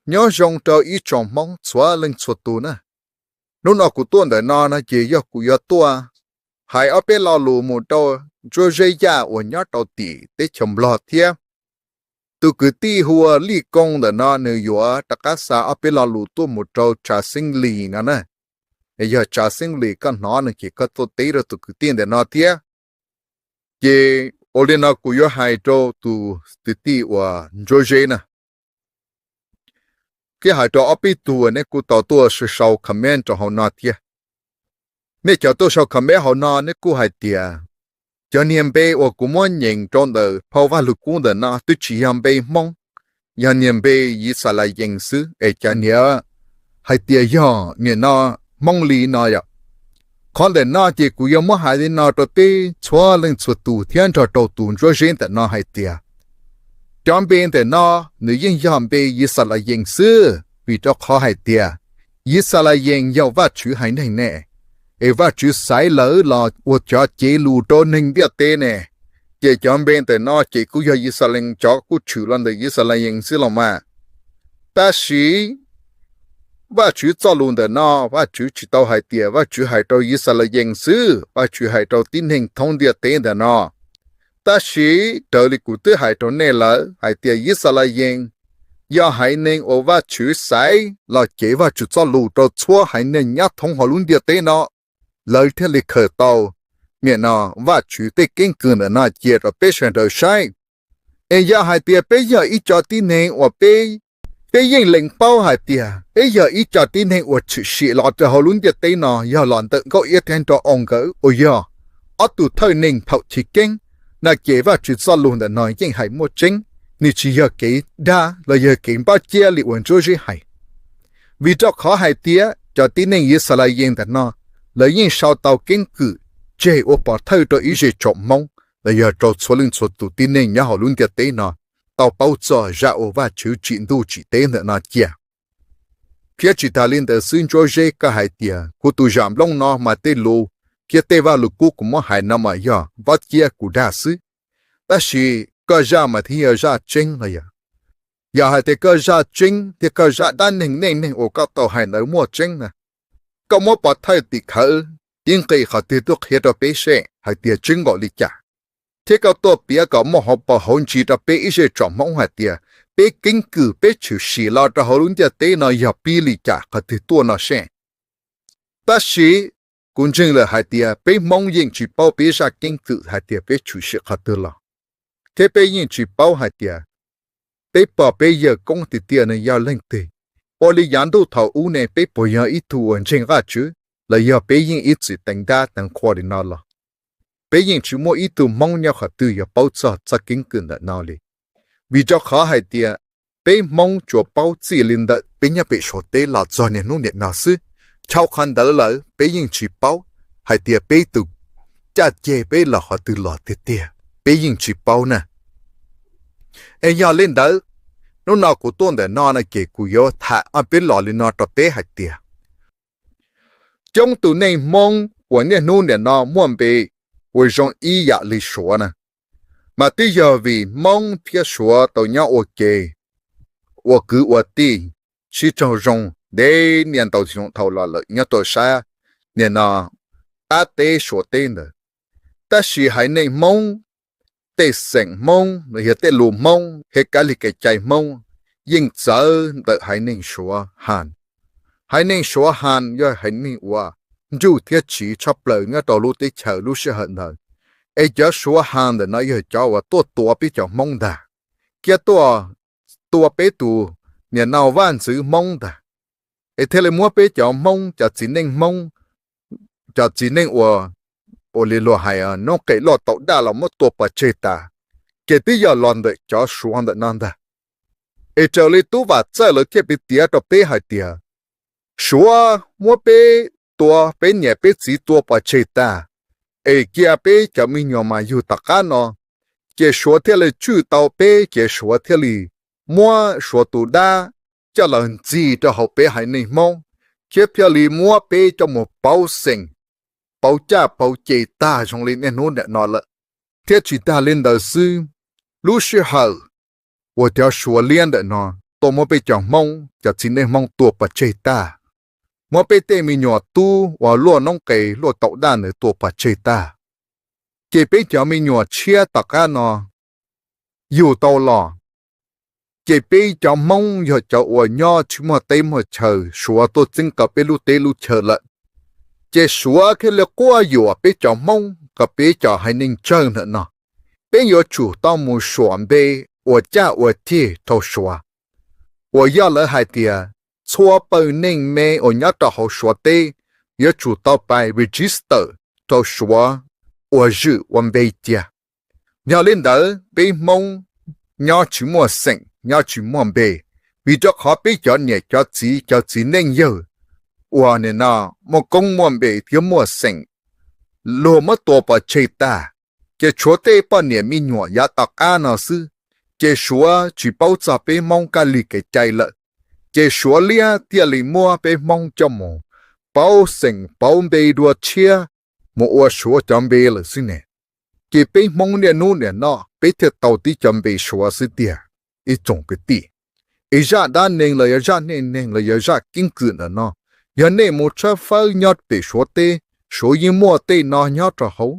Nyob zoo rau ib tsoom Hmoob txhua leej txhua tus na. Hnub no kuv tuaj ntawm no no ces yog kuv yuav tuaj hais ob peb lo lus mus rau Ntsuab Zeb Yaj uas nyob rau tim teb chaws Nplog thiab. Tus kwv tij hu ua Lij Koo ntawm no nws yuav rov qab xa ob peb lo lus tuaj mus rau Tsav Xeeb Lis no na. Yog Tsav Xeeb Lis koj hnov no ces koj tuaj teb rau tus kwv tij ntawm no thiab. Ces ua li no kuv yuav hais rau tus kwv tij uas Ntsuab Zeb na. Kuv hais rau ob peb tug uas nej kuj tau tuaj sau comment rau hauv no thiab. Nej cov tuaj sau comment hauv no nej kuj hais tias cov niag npe uas kuv muab nyeem rau ntawm phau Vaj Lug Kub ntawm no twb tsis yog npe Hmoob, yog niag npe Yixalayees xwb es cov niag hais tias yog nim no Hmoob li no yom. Qhov ntawm no ces kuv yuav muab hais li no rau peb txhua leej txhua tus thiab nrog rau tus Ntsuab Zeb ntawm no hais tias cov npe ntawm no nws yeej yog npe Yixalayees xwb, vim rau qhov hais tias Yixalayees yog Vajtswv haiv neeg ne, es Vajtswv xaiv lawv los ua cov cev lus rau neeg ntiaj teb ne. Ces cov npe ntawm no ces kuj yog Yixalayees cov kuj tshwm los ntawm Yixalayees xwb los mas. Tab sis Vajtswv txoj lus ntawm no Vajtswv tsis tau hais tias Vajtswv hais rau Yixalayees xwb, Vajtswv hais rau tib neeg thoob ntiaj teb ntawm no. Tab sis raws li kuv twb hais rau nej lawm hais tias Yixalayees yog haiv neeg uas Vajtswv xaiv los cev Vajtswv txoj lus rau txhua haiv neeg nyob thoob hauv lub ntiaj teb no, lawv thiaj li khaws tau nim no Vajtswv tej keeb kwm ntawm no cia rau peb sawv daws saib. Es yog hais tias peb yog ib co tib neeg uas peb, peb yeej lees paub hais tias peb yog ib co tib neeg uas tshwm sim los rau hauv lub ntiaj teb no yog los ntawm Nkauj Iab thiab Nraug Au nkawd uas yog ob tug thawj neeg phaum chiv keeb no ces Vajtswv txoj lus ntawm no yeej hais muaj tseeb, nws tsis yog kev dag los yog kev npab ciab li uas Ntsuab Zeb hais. Vim rau qhov hais tias cov tib neeg Yixalayees ntawm no lawv yeej sau tau keeb kwm tseg ua pov thawj rau ib zej tsoom Hmoob los yog rau txhua leej txhua tus tib neeg nyob hauv lub ntiaj teb no tau paub txog zaj uas Vajtswv tsim ntuj tsim teb ntawm no cia. Thiab tsis tas li ntawd xwb Ntsuab Zeb, koj hais tias kuv tus zam nplooj no mas tej lus thiab tej Vaj Lug Kub kuv muab hais no mas yog npab ciab kuv dag xwb, tab sis koj zaj mas thiaj yog zaj tseeb los yog. Yog hais tias koj zaj tseeb thiab koj zaj dab neeg neej neeg uas koj tau hais ntawd muaj tseeb na, koj muab pov thawj tim khawv tib nqis qhov twg tuaj qhia rau peb seb hais tias tseeb npaum li cas, thiab koj tuaj piav kom muaj hauv paus hauv ntsis rau peb ib zej tsoom Hmoob hais tias peb keeb kwm peb tshwm sim los rau hauv lub ntiaj teb no yog pib li cas qhov twg tuaj no seb. Tab sis kuv ntseeg lawm hais tias peb Hmoob yeej tsis paub peb zaj keeb kwm hais tias peb tshwm sim qhov twg los, thiab peb yeej tsis paub hais tias peb pog peb yawg koob tiag tiag no yog leej twg. Ua li yav ntuj thaum ub ne peb puas yog ib tug uas ntseeg Vajtswv los yog peb yeej ib txwm teev dab teev qhua li no los? Peb yeej tsis muaj ib tug Hmoob nyob qhov twg yuav paub txog txoj keeb kwm ntawm no li. Vim rau qhov hais tias peb Hmoob tsuas paub txij li ntawm peb nyob pem Suav teb los txog niaj hnub niam no xwb. Dhau qhov ntawd lawm peb yeej tsis paub hais tias peb tus caj ceg peb los qhov twg los tiag tiag, peb yeej tsis paub na. Es yog li ntawd, hnub no kuv tuaj ntawm no no ces kuv yuav tham ob peb los li no rau peb hais tias coob tus neeg Hmoob uas niaj hnub niam no muaj npe uas zoo ib yam li Suav na, mas twb yog vim Hmoob thiab Suav tau nyob ua ke, ua kwv ua tij, sib raug zoo ntev niaj ntau xyoo dhau los lawm nyob rau sab niam no qab teb Suav teb ntawd. Tab sis haiv neeg Hmoob, tej xeem Hmoob los yog tej lus Hmoob thiab kab li kev cai Hmoob yeej txawv ntawm haiv neeg Suav Han. Haiv neeg Suav Han yog haiv neeg uas nruj thiab tsiv tshaj plaws nyob rau lub teb chaws lub sij hawm ntawd. Es cov Suav Han ntawm no yog cov uas tuaj tua peb cov Hmoob ntag, thiab tuaj tua peb tus niam no vaj ntxwv Hmoob ntag. Es thiaj li muab peb cov Hmoob, cov txiv neej Hmoob, cov txiv neej uas, ua li luag hais noob qes loj tau daj los muab tua pov tseg tas, ces twb yog los ntawm cov Suav ntawm no ntag. Es raws li tub Vam Txawj lawv thiaj piav tiav rau peb hais tias Suav muab peb tua, peb niam peb txiv tua pov tseg tag, es cia peb cov me nyuam mas yug tom qab no, ces Suav thiaj li tswj tau peb, ces Suav thiaj li muab Suav tus dab coj los ntxig rau hauv peb haiv neeg Hmoob, thiab thiaj li muab peb coj mus pauv xeem, pauv caj pauv ces tag zoo li niaj hnub ntawm no lawm. Thiab tsis tag li ntawd xwb, lub sij hawm uas cov Suav liab ntawm no tuaj muab peb cov Hmoob, cov txiv neej Hmoob tua pov tseg tag, muab peb tej me nyuam tub uas luaj noob qes luaj taum daj ntawd tua pov tseg tag. Ces peb cov me nyuam tshiab tom qab no yug tau los, ces peb cov Hmoob yog cov uas nyob tsis muaj teb muaj chaw, Suav tuaj txeeb tau peb lub teb lub chaw lawm. Ces Suav thiaj li quab yuam peb cov Hmoob kom peb cov haiv neeg tsawg ntawm no, peb yuav tsum tau mus suam npe ua caj ua ceg rau Suav, uas yog lawv hais tias txhua pawg neeg me uas nyob rau hauv Suav teb yuav tsum tau pais register rau Suav ua zwm ua npe cia. Yog li ntawd peb Hmoob nyob tsis muaj xeem nyob tsis muaj npe, vim rau qhov peb cov niam cov txiv cov txiv neej yawg uas nim no muaj koob muaj npe thiab muaj xeem, luag muab tua pov tseg tag, ces tshuav tej poj niam me nyuam yav tom qab no xwb, ces Suav tsis paub txog peb Hmoob kab lig kev cai lawm, ces Suav liab thiaj li muab peb Hmoob coj mus pauv xeem pauv npe dua tshiab, mus ua Suav cov npe lawm xwb ne. Ces peb Hmoob niaj hnub niam no peb thiaj tau tib cov npe Suav xwb tiag. Ib tsoom kwv tij, es zaj dab neeg los yog zaj neej neeg los yog zaj keeb kwm ntawm no, yog nej mus tshawb fawb nyob pem Suav teb, Suav yeej muaj tej no nyob rau hauv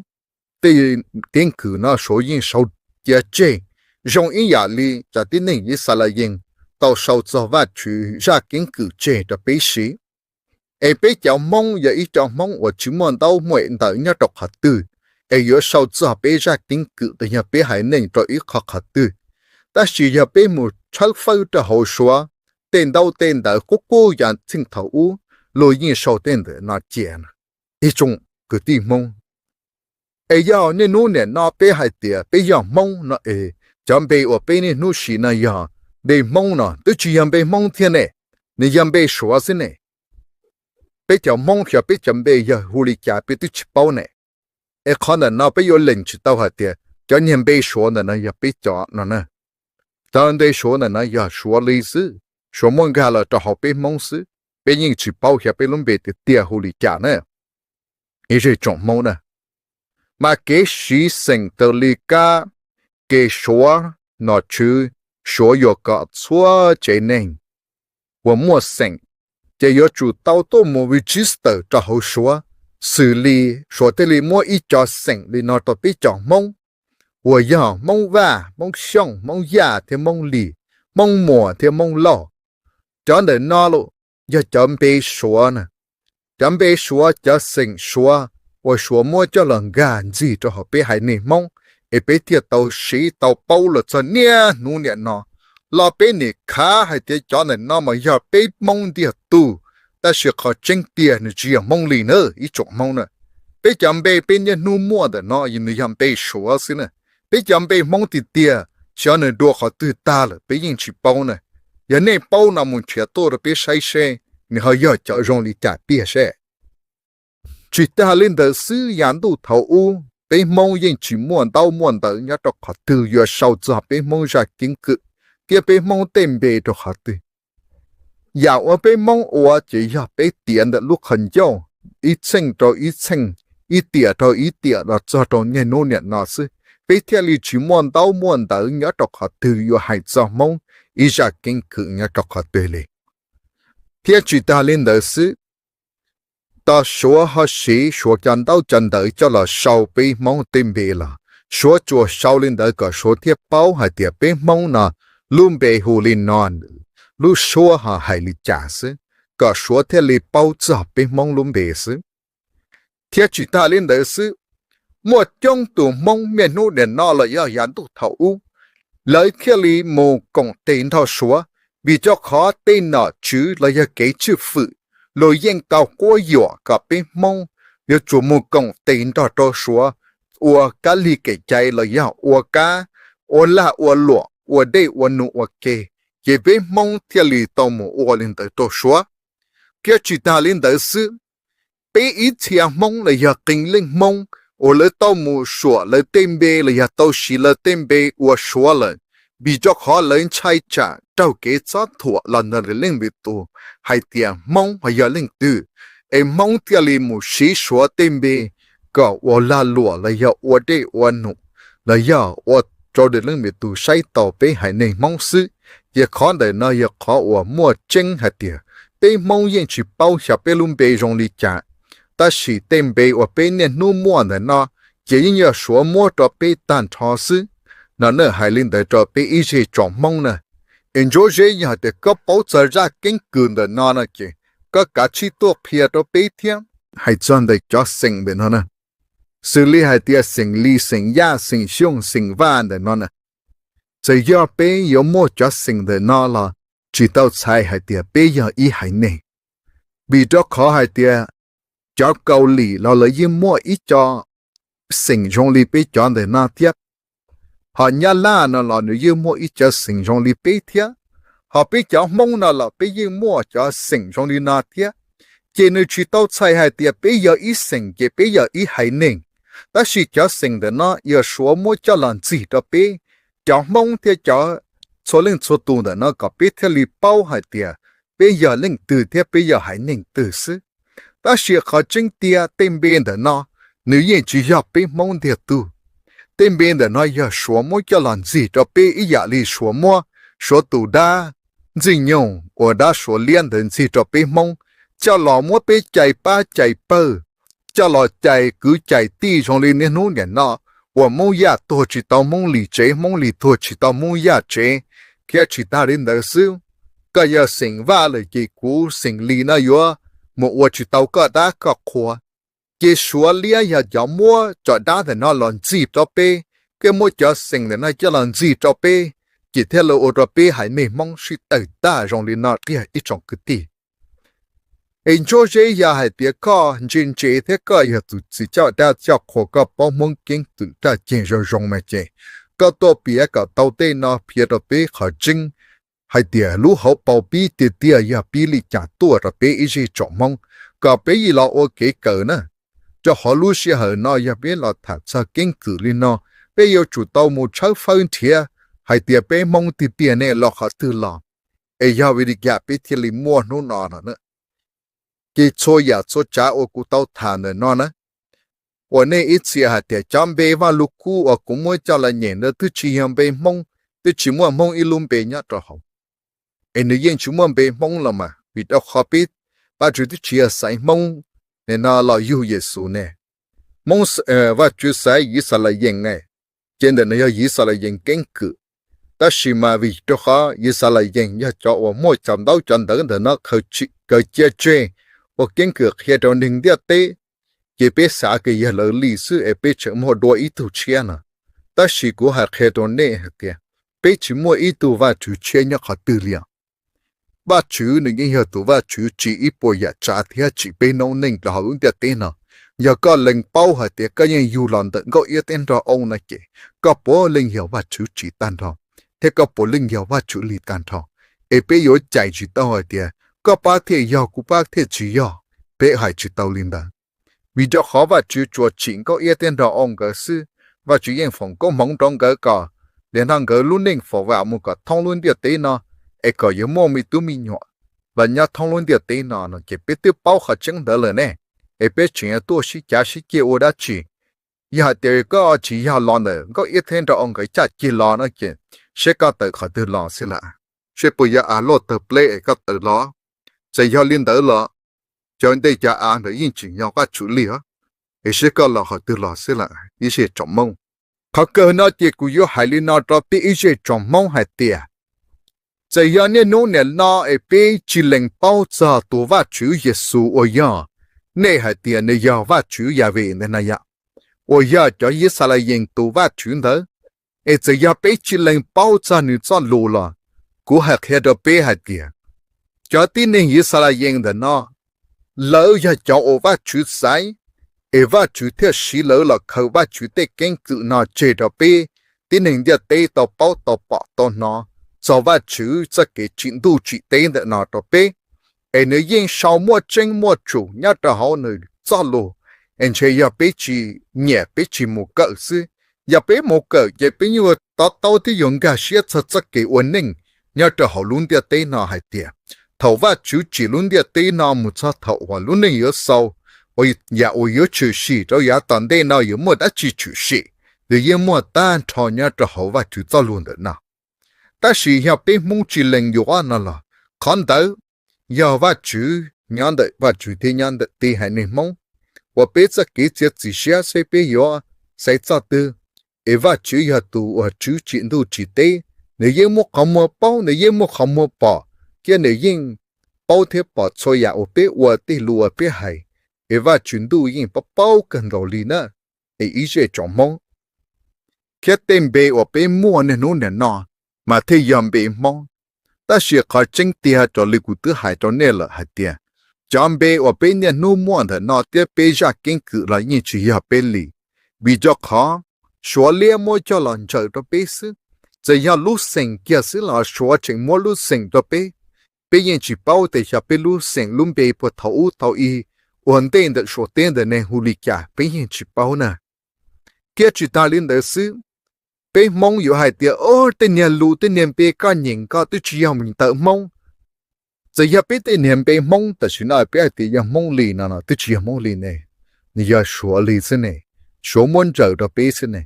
tej keeb kwm no, Suav yeej sau cia tseg zoo ib yam li cov tib neeg Yixalayees tau sau txog Vajtswv zaj keeb kwm tseg rau peb siv. Es peb cov Hmoob yog ib co Hmoob uas tsis muaj ntaub muaj ntawv nyob rau qhov twg, es yuav sau txog peb zaj keeb kwm los yog peb haiv neeg rau ib qho qhov twg? Tab sis yog peb mus tshawb fawb rau hauv Suav tej ntaub tej ntawv qub qub yav txheej thaum ub, luag yeej sau tej ntawm no cia. Ib tsoom kwv tij Hmoob, es yog niaj hnub niam no peb hais tias peb yog Hmoob no es cov npe uas peb niaj hnub siv no yog npe Hmoob no twb tsis yog npe Hmoob thiab ne, nws yog npe Suav xwb ne. Peb cov Hmoob xyov peb cov npe yog hu li cas peb twb tsis paub ne. Es qhov ntawm no peb yuav lees tsis tau hais tias cov niag npe Suav ntawm no yog peb cov no na. Cov npe Suav ntawm no yog Suav li xwb, Suav muab nkag los rau hauv peb Hmoob xwb, peb yeej tsis paub xyov peb lub npe tiag tiag hu li cas na. Ib zej tsoom Hmoob na, mas kev siv xeem raws li kab ke Suav nom tswv, Suav yuam kom txhua tsev neeg uas muaj xeem, ces yuav tsum tau tuaj mus register rau hauv Suav, xws li Suav thiaj li muab ib co xeem li no rau peb cov Hmoob, uas yog Hmoob Vaj, Hmoob Xyooj, Hmoob Yaj thiab Hmoob Lis, Hmoob Muas thiab Hmoob Lauj. Cov ntawm no los yog cov npe Suav na. Cov npe Suav, cov xeem Suav uas Suav muab coj los nkag ntxig rau hauv peb haiv neeg Hmoob, es peb thiaj tau siv tau paub los txog niaj hnub niam no. Los peb nim khav hais tias cov ntawm no mas yog peb Hmoob ntiag tug, tab sis qhov tseeb tiag nws tsis yog Hmoob li na ib tsoom Hmoob na. Peb cov npe peb niaj hnub muaj ntawm no nws yog npe Suav xwb na. Peb cov npe Hmoob tiag tiag xyov nws dua qhov twg tag lawm peb yeej tsis paub na. Yog nej paub no mus nrhiav tuaj rau peb saib seb nws ho yog cov zoo li cas tiag seb. Tsis tas li ntawd xwb, yav ntuj thaum ub peb Hmoob yeej tsis muaj ntaub muaj ntawv nyob rau qhov twg yuav sau txog peb Hmoob zaj keeb kwm thiab peb Hmoob tej npe rau qhov twg. Yam uas peb Hmoob ua ces yog peb tiav ntawm lub qhov ncauj, ib txheej rau ib txheej, ib tiam rau ib tiam los txog rau niaj hnub niam no xwb, peb thiaj li tsis muaj ntaub muaj ntawv nyob rau qhov twg yuav hais txog Hmoob ib zaj keeb kwm nyob rau qhov twg li. Thiab tsis tas li ntawd xwb, tau Suav ho siv Suav cov ntaub cov ntawv coj los sau peb Hmoob tej npe los, Suav tsuas sau li ntawd kom Suav thiaj paub hais tias peb Hmoob no lub npe hu li no, lub suab ho hais li cas xwb, kom Suav thiaj li paub txog peb Hmoob lub npe xwb. Thiab tsis tas li ntawd xwb, muaj coob tus Hmoob niaj hnub niam no los yog yav ntuj thaum ub, lawv thiaj li mus koom tes nrog Suav, vim rau qhov tej nom tswv los yog kev tswj fwm, luag yeej tau quab yuam kom peb Hmoob yuav tsum mus koom tes nrog rau Suav ua kab lig kev cai los yog ua kab, ua lag ua luam, ua dej ua num ua ke, ces peb Hmoob thiaj li tau mus ua li ntawd rau Suav. Thiab tsis tas li ntawd xwb, peb ib txhia Hmoob los yog qee leej Hmoob uas lawv tau mus suam lawv tej npe los yog tau siv lawv tej npe ua Suav lawm, vim rau qhov lawv ntshai tsam raug kev txob thuam los ntawm lwm leej lwm tus hais tias Hmoob ho yog leej twg, es Hmoob thiaj li mus siv Suav tej npe kom ua lag luam los yog ua dej ua num los yog ua rau daim leej me tub saib taus peb haiv neeg Hmoob xwb. Ces qhov ntawm no yog qhov uas muaj tseeb hais tias peb Hmoob yeej tsis paub xyov peb lub npe zoo li cas, tab sis tej npe uas peb niaj hnub muaj ntawm no ces yeej yog Suav muab rau peb tag nrho xwb. No nej hais li ntawd rau peb ib zej tsoom Hmoob na. Es Ntsuab Zeb, yog hais tias koj paub txog zaj keeb kwm ntawm no no ces koj kav tsij tuaj qhia rau peb thiab. Hais txog ntawm cov xeem ntawm no na, xws li hais tias xeem Lis, xeem Yaj, xeem Xyooj, xeem Vaj ntawm no na, txawm yog peb yuav muaj cov xeem ntawm no los tsis tau txhais hais tias peb yog ib haiv neeg, vim rau qhov hais tias cov Kaus Lim los lawv yeej muaj ib co xeem zoo li peb cov ntawm no thiab. Ho Nyab Laj no los nws yeej muaj ib co xeem zoo li peb thiab. Ho peb cov Hmoob no los peb yeej muaj cov xeem zoo li no thiab. Ces nws tsis tau txhais hais tias peb yog ib xeem ces peb yog ib haiv neeg, tab sis cov xeem ntawm no yog Suav muab coj los ntxig rau peb cov Hmoob thiab cov txhua leej txhua tus ntawm no kom peb thiaj li paub hais tias peb yog leej twg thiab peb yog haiv neeg twg xwb. Tab sis qhov tseeb tiag tej npe ntawm no nws yeej tsis yog peb Hmoob ntiag tug. Tej npe ntawm no yog Suav muab coj los ntxig rau peb ib yam li Suav muab Suav tus dab Ntxwg Nyoog uas dab Suav liab ntawd ntxig rau peb Hmoob, coj los muab peb cais pab cais pawg, coj los cais kwv cais tij zoo li niaj hnub niam no uas Hmoob Yaj tuag tsis tau Hmoob Lis tsev, Hmoob Lis tuag tsis tau Hmoob Yaj tsev, thiab tsis tas li ntawd xwb, koj yog xeem Vaj lawm ces kuv xeem Lis no yuav mus ua tsis tau koj dab koj qhua. Ces Suav liab yog cov muab cov dab ntawm no los ntxig rau peb, thiab muab cov xeem ntawm no coj los ntxig rau peb, ces thiaj li ua rau peb haiv neeg Hmoob sib tawg tag zoo li no tiag ib tsoom kwv tij. Es Ntsuab Zeb, yog hais tias koj ntse ntse thiab koj yog tus txiv coj dab coj qhua koj paub Hmoob keeb kwm raj ceg zoo zoo mas ces koj tuaj piav kom tau tej no qhia rau peb qhov tseeb hais tias lub hauv paus pib tiag tiag yog pib li cas tuaj rau peb ib zej tsoom Hmoob, kom peb yeej los ua kev kawm na. Rau qhov lub sij hawm no yog peb los tham txog keeb kwm li no, peb yuav tsum tau mus tshawb fawb nrhiav hais tias peb Hmoob tiag tiag ne los qhov twg los, es yog vim li cas peb thiaj li muaj hnub no no na. Ces txhua yam txhua tsav uas kuv tau tham ntawm no na, uas nej ib txhia hais tias cov npe Vaj Lug Kub uas kuv muab coj los nyeem ntawd twb tsis yog npe Hmoob, twb tsis muaj Hmoob ib lub npe nyob rau hauv. Es nws yeej tsis muaj npe Hmoob los mas vim rau qhov peb Vajtswv twb tsis yog xaiv Hmoob no los yug Yexus ne. Hmoob, Vajtswv xaiv Yixalayees ne, ces ntawm no yog Yixalayees keeb kwm. Tab sis mas vim rau qhov Yixalayees yog cov uas muaj cov ntaub cov ntawv ntawm no kaw cia tseg ua keeb kwm qhia rau neeg ntiaj teb, ces peb xav tias yog lawv li xwb es peb tseem muaj dua ib tug tshiab no. Tab sis kuv hais qhia rau nej hais tias peb tsis muaj ib tug Vajtswv tshiab nyob qhov twg li os. Vajtswv nws yeej yog tus Vajtswv tsim ib puas yam tsav thiab tsim peb noob neej rau hauv lub ntiaj teb no. Yog koj lees paub hais tias koj yeej yug los ntawm Nkauj Iab thiab Nraug Oo no ces koj puav leej yog Vajtswv tsim tag nrho, thiab koj puav leej yog Vajtswv li tag nrho. Es peb yuav cais tsis tau hais tias koj pab thiaj yog kuv pab thiaj tsis yog, peb hais tsis tau li ntawd. Vim rau qhov Vajtswv tsuas tsim Nkauj Iab thiab Nraug Oo nkawd xwb, Vajtswv yeej foom koob hmoov rau nkawd kom nim no nkawd lub neej foom vam mus kom thoob lub ntiaj teb no, es kom yuav muaj me tub me nyuam los nyob thoob lub ntiaj teb no no ces peb twb paub qhov tseeb ntawd lawm ne. Es peb tseem yuav tuaj sib cav sib ceg ua dab tsi? Yog hais tias koj tsis yog los ntawm Nkauj Iab thiab Nraug Oo nkawd caj ceg los no ces seb koj tawm qhov twg los xwb lawm. Seb puas yog av luaj tawg pleb es koj tawm los? Txawm yog li ntawd los cov ntej cov av ntawd yeej tseem yog Vajtswv li os. Es seb koj los qhov twg los xwb lawm ib zej tsoom Hmoob. Qhov kawg no ces kuv yuav hais li no rau peb ib zej tsoom Hmoob hais tias txawm yog niaj hnub nim no es peb tsis lees paub txog tus Vajtswv Yexus uas yog nej hais tias nws yog Vajtswv Yahweh ntawd na yom, uas yog cov Yixalayees tus Vajtswv ntawd, es txawm yog peb tsis lees paub txog nws txoj lus los kuv hais qhia rau peb hais tias cov tib neeg Yixalayees ntawm no lawv yog cov uas Vajtswv xaiv, es Vajtswv thiaj siv lawv los khaws Vajtswv tej keeb kwm no tseg rau peb tib neeg ntiaj teb tau paub tau pom tau hnov txog Vajtswv txoj kev tsim ntuj tsim teb ntawm no rau peb. Es nws yeej sau muaj tseeb muaj tsum nyob rau hauv nws txoj lus, es ntshe yog peb tsis nyiam peb tsis mus kawm xwb. Yog peb mus kawm ces peb yuav to taub thiab yuav nkag siab txog txoj kev ua neej nyob rau hauv lub ntiaj teb no hais tias thaum Vajtswv tsim lub ntiaj teb no mus txog thaum uas lub neej yuav xaus, yam uas yuav tshwm sim rau yav tom ntej no yuav muaj dab tsi tshwm sim, nws yeej muaj tag nrho nyob rau hauv Vajtswv txoj lus ntawm no. Tab sis yog peb Hmoob tsis lees yuav no los, qhov ntawd yog Vajtswv nyob ntawm Vajtswv thiab nyob ntawm tej haiv neeg Hmoob, uas peb txoj kev txiav txim siab seb peb yuav xaiv txoj twg. Es Vajtswv yog tus uas tswv tsim ntuj tsim teb, nws yeej muaj qhov muag paub, nws yeej muaj qhov muag pom, thiab nws yeej paub thiab pom txhua yam uas peb ua, tej lus uas peb hais. Es Vajtswv ntuj yeej paub paub kawg nkaus li na. Es ib zej tsoom Hmoob, thiab tej npe uas peb muaj niaj hnub nim no mas thiaj yog npe Hmoob. Tab sis qhov tseeb tiag raws li kuv twb hais rau nej lawm hais tias, cov npe uas peb niaj hnub muaj ntawm no thiab peb zaj keeb kwm los yeej tsis yog peb li, vim rau qhov Suav liab muab coj los ntsaws rau peb xwb. Txawm yog lub xeem kiag xwb los Suav tseem muab lub xeem rau peb. Peb yeej tsis paub tias xyov peb lub xeem lub npe puag thaum ub thaum i ua ntej ntawm Suav teb ntawd ne hu li cas, peb yeej tsis paub na. Thiab tsis tas li ntawd xwb, peb Hmoob yuav hais tias, o, tej niag lus tej niag npe koj nyeem koj twb tsis yog mus ntawm Hmoob. Txawm yog peb tej niag npe Hmoob tam sim no peb hais tias yog Hmoob li no no twb tsis yog Hmoob li ne, nws yog Suav li xwb ne, Suav muab ntsaws rau peb xwb ne.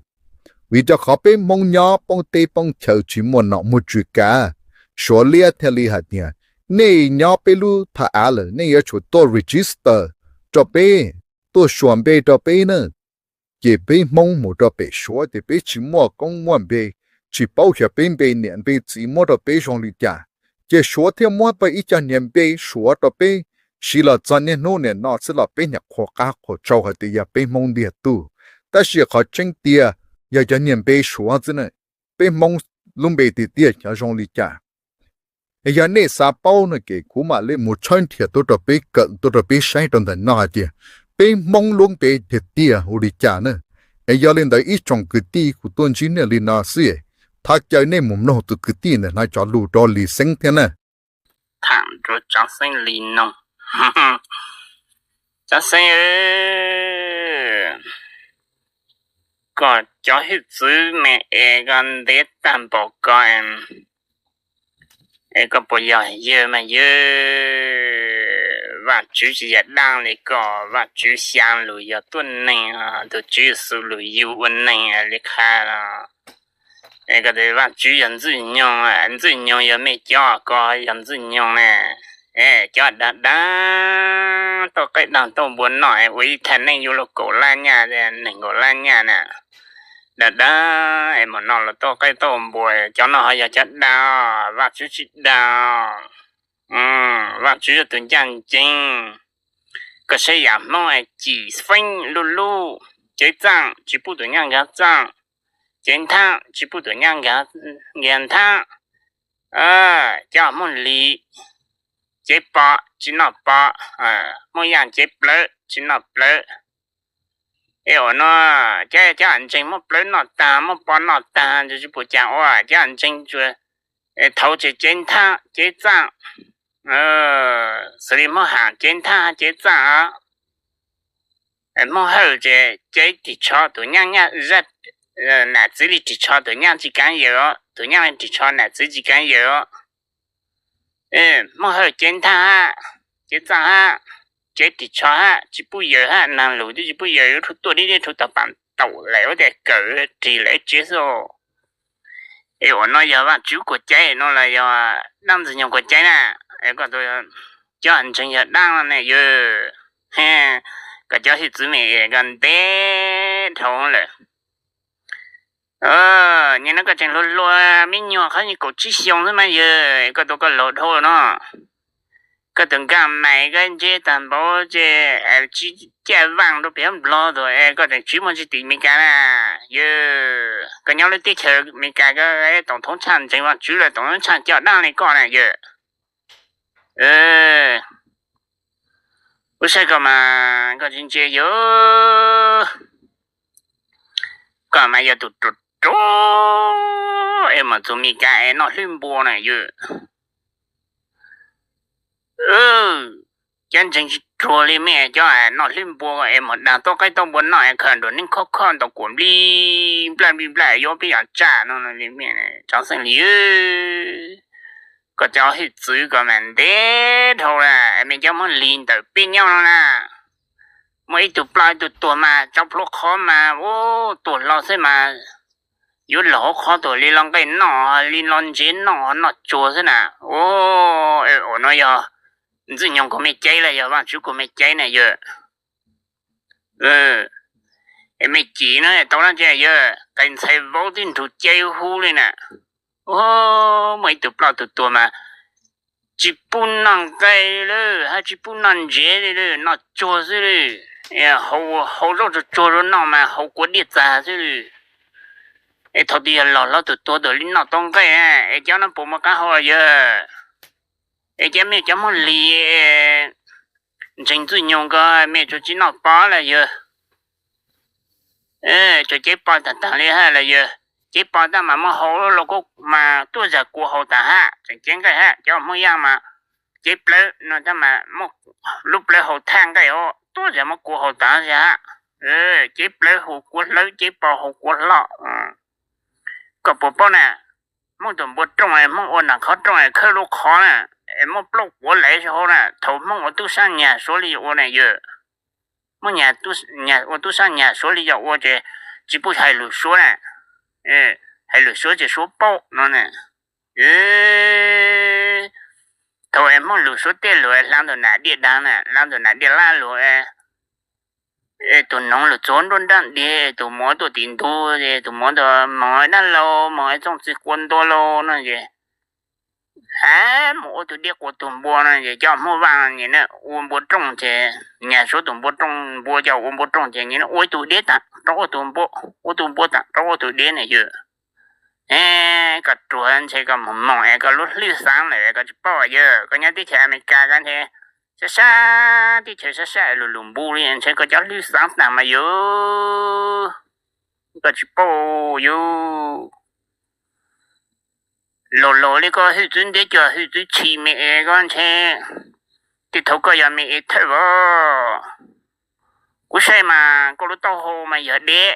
Vim rau qhov peb Hmoob nyob poob teb poob chaw tsis muaj nom muaj tswv kav, Suav liab thiaj li hais tias, nej nyob peb lub thaj av lawm nej yuav tsum tuaj register rau peb, tuaj suas npe rau peb na. Ces peb Hmoob mus rau pem Suav ces peb tsis muaj koob muaj npe, tsis paub xyov peb npe niam npe txiv muab rau peb zoo li cas. Ces Suav thiaj muab peb ib co niag npe Suav rau peb siv los txog niaj hnub nim no xwb los peb niam qhuas qab qhuas tsau hais tias yog peb Hmoob ntiag tug. Tab sis qhov tseeb tiag yog cov niag npe Suav xwb na. Peb Hmoob lub npe tiag tiag xyov zoo li cas. Es yog nej xav paub no ces kuv mam li mus tshawb nrhiav tuaj rau peb kawm tuaj rau peb saib rau ntawm no hais tias peb Hmoob lub npe tiag tiag hu li cas na. Es yog li ntawd ib tsoom kwv tij kuv tuaj ntsib nej li no xwb, thov caw nej mus mloog tus kwv tij ntawm no cov lus rau li xeeb thiab na. Tham rau Tsav Xeeb Lis noog. Tsav Xeeb, koj cov hwj txwv me es koj ntev tag npaum ko es koj puas yog yawg mas yawg? Vajtswv tsis yog dab li koj, Vajtswv xya lus yog tuab neeg, tus Tswv Yexus lus yug ua neeg li qha los. Es koj tias Vajtswv yog Ntxwj Nyoog, Ntxwj Nyoog yog mej cov, koj yog Ntxwj Nyoog ne. Es cov dag dag tauj qaib dag tauj npua noj es ua ib thaj neej yuav luag kaum lab nyaj, nees nkaum lab nyaj na. Dag dag es mus noj luag tauj qaib tauj npua, cov no ho yog cov dag, Vajtswv tsis dag. Vajtswv yog tus ncaj ncees. Koj saib yam Hmoob es cim feeb luj luj, cev txaaj tsis pub tus nyaj nkag txaaj, cev nthab tsis pub tus nyaj nkag nthab. Cov Hmoob Lis cev pom tsis noj pom, Hmoob Yaj cev plawv tsis noj plawv. Es ua no, cov, cov ntseeg muab plawv noj tag muab pom noj tag tsis pum cas ua, cov ntseeg thaud ces cev nthab cev txaaj, xws li Hmoob Ham cev nthab cev txaaj. Hmoob Hawj ces cev ris tsho tus nyaj, nam txiv li ris tsho tus nyaj tsis kaav yawm, tus nyaj li ris tsho nam txiv tsis kaav yawm. Hmoob Hawj cev nthab hab, cev txaaj hab, cev ris tsho hab, tsis pub yawm hab, naag lug twb tsis pub yawm, yuav rhuav tuaj dib dib rhuav tau paam taum lawm, ua tias kawm rig lawm ib tsev xwb. Es ua no yog Vaajtswv kuas caiv no los yog dlaab Ntxwg Nyoog kuas caiv na? Koj cov ntseeg yog dlaab ne yawg? Koj cov hwj txwv me koj ntev dhau lawm. Nyem no koj tseem hluas hluas, me nyuam qhov nyuag kaum tsib xyoo xwb mas yawg, koj tus koj laug dhau no. Koj tus nkaj mais koj ntseb tag npaum ces tsib caij vaaj rau pem Nplog tus es koj tseem tsiv muaj tsis tim Amelikas na. Yawg, koj nyob lub teb chaws Amelikas koj toom thoob tshaj ntseeg Vaajtswv lawm, toom thoob tshaj coj dlaab li koj na yawg. Ua saib koj mas koj tsis ntsia yawg, koj mas yog tus ruam ruam es mam txug Amelikas es noj hlwb npua na yawg. Cov ntseeg tsis ruag li mej cov noj hlwb npua es mam dag tuab qaib tuab npua noj es khaws nruas neeb khob khob ntaus kuam nplij nplaj nplij nplaj yuav peb yam tsaj no li mej, tsob xeeb li. Koj cov hwj txwv koj mas ntev dhau lawm, mej cov Hmoob Lis ntawm peb nyob no na, Muaj ib tug ploj ib tug tuag mas tso plhuav qhov mas ub tuag hlo xwb mas yuav los hauv qhov tuag li los nqaij noj li los ntsev noj noj tsuag xwb na. Ub, no yog Ntxwj Nyoog kuv me cev los yog Vaajtswv kuv me cev na yawg. Me cim no tau dab tsi yawg, qe ntxhais vauv tib nrug cev hub li na. Ub, muaj ib tug ploj tug tuag mas tsis pub noj nqaij li hab tsis pub noj ntsev li, noj tsuag xwb li. Hau zaub tsuag tsuag rau noj mas haus kua diaj txag xwb li. Es thaum twg yog los hlo tug tuag tawm li noj tau nqaij es cov no puas muaj qab hau yawg? Es cov mej cov Hmoob Lis ntseeg Ntxwj Nyoog ko mej tsuas tsis noj pov los yawg? Tsuas cev pov taag taag li hab los yawg? Cev pov tab mas muab hau lub lauj kaub mas tuab zag kua haus taag hab, tseem cev nqaij hab. Cov Hmoob Yaj mas cev plawv no tab mas muab lub plawv haus thaj nqaij os, tuab zag muab kua haus taag hab. Cev plawv haus kua hlawv, cev pov haus kua hlo. Koj puas paub na, Hmoob tus npua rooj, Hmoob ua nram qhov rooj khawb lub qhov na, muab plaub quav lawv hauv na, thaum Hmoob ua tub sab nyag Suav li yog ua na yawg. Hmoob ua tub sab nyag Suav li yog ua ces tsis pub hais lus Suav na, hais lus Suav ces Suav paub no na. Thaum es Hmoob lus Suav tej lus hla ntawm nam diaj daag na, hla ntawm nam diaj lab lus, tus noov lug txug nruab nrab diav, tus muam tuaj tim ntug, tus muam ntawd moog dab laug, moog txooj txiv quav ntua lauj no ces hab mus ua tug diav quas tug npua no ces cov Hmoob Vaaj nim no ua npua rooj ces nyag Suav tus npua rooj, npua coj ua npua rooj ces nim no ua ib tug diav taag rau ua tug npua, ua tug npua taag rau ua tug diav na yawg. Koj ruam ntshe koj moog moog es koj lub hlwb xaav lawm koj tsis paub yawg. Koj nyob teb chaws Amelikas koj ntshe sab sab, teb chaws sab sab lug lug npu li ntshe koj cov hlwb xaav taag mas yawg, koj tsis paub yawg. Laus laus li koj hwj txwv ntiav cuag hwj txwv tshis me es koj ntshe tej thaum koj yog me es thawj vauv. Kuv saib mas koj lub taub hau mas yog diav,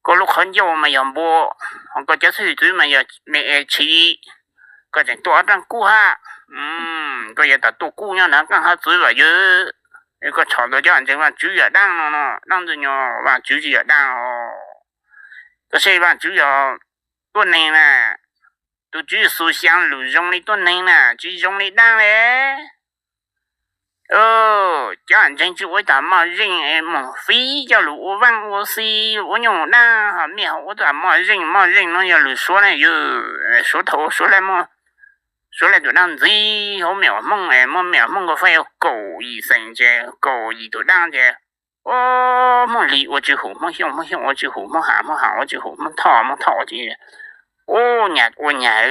koj lub qhov ncauj mas yog npua, ho koj cov hwj txwv mas yog me es tshis. Koj tseem tuaj ob raaj kub hab, koj yog tom tuaj kub nyob nrad qaaj hab txwv vam yawg. Koj txhom tau cov ntseeg Vaajtswv yog daab no no, daab ntxwg nyoog Vaajtswv tsis yog daab os. Koj saib Vaajtswv yog tuab neeg na, tus Tswv Yexus xyaa lug zoo li tuab neeg na, tsis zoo li daab le. Cov ntseeg tsis ua ib tag moj zeej es moog fiv coj lug ua vaaj ua xi, ua nyuj daab ho mej ho ua tag moj zeej. Moj zeej no yog lug Suav na yawg. Suav thaum Suav le, Suav le tus daab ntxiv hauv me nyuam Hmoob es muab me nyuam Hmoob nkauj faib kaum yim xeem ces kaum yim tus daab ces, ub, Hmoob Lis ua tsis hum Hmoob Xyooj, Hmoob Xyooj ua tsis hum Hmoob Ham, Hmoob Ham ua tsis hum Hmoob Thoj, Hmoob Thoj ua tsis, ub, nyag ua nyag.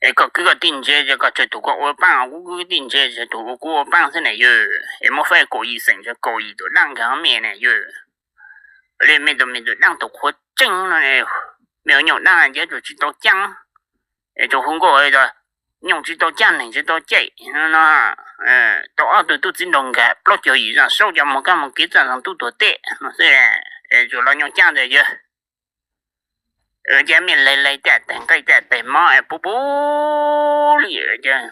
Es koj kwv koj tij ntse ces koj tsawg tug koj ua paaj, kuv kwv tij ntse tsawg tug kuv ua paaj xwb na yawg. Es muab faib kaum yim xeem ces kaum yim tus daab nkag me na yawg. Li mej tus, mej tus daab tus qhuav tseeb no, mej ua nyuj daab ces tsuas tsis tau caab, es tsuas hu nkauj tas nyuj tsis tau caab neeg tsis tau caim no. Tau ob tug tub txiv nraug nkag plaub caug yim zaaj saub cov moog kab moog kev txaj zoo tub tuag tej no xwb. Tsuas los nyuj caab ntawd yawg. Ces mej laig laig taj teg nqaij taj teg mob es puv puv li ces,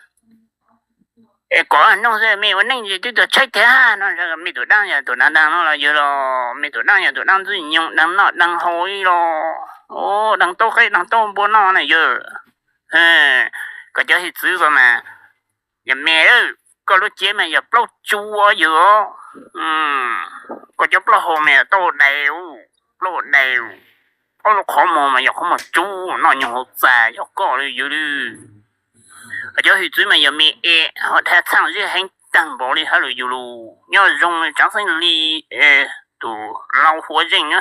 es kom noog xwb mej ua neej twb tuag tshaib tag no. Mej tus daab yog tus daab daag no los yawg los mej tus daab yog tus daab ntxwg nyoog daag noj daag haus li los, daag taub qaib daag taub npua noj na yawg. Koj cov hwj txwv ko mas, yog me, koj lub cev mas yog plaub tsuv yawg. Koj cov plaub hau mas yog taub dais, plaub dais. Ob lub qhov muag mas yog qhov muag tsub noj nyoog hauv txag yog koj li yawg li. Koj cov hwj txwv mas yog me es ho dhau txhaaj zeb heev taag npaum li hab lug yug lug nyob zoo li Tsaav Xeeb Lis tus lau huav zeej na.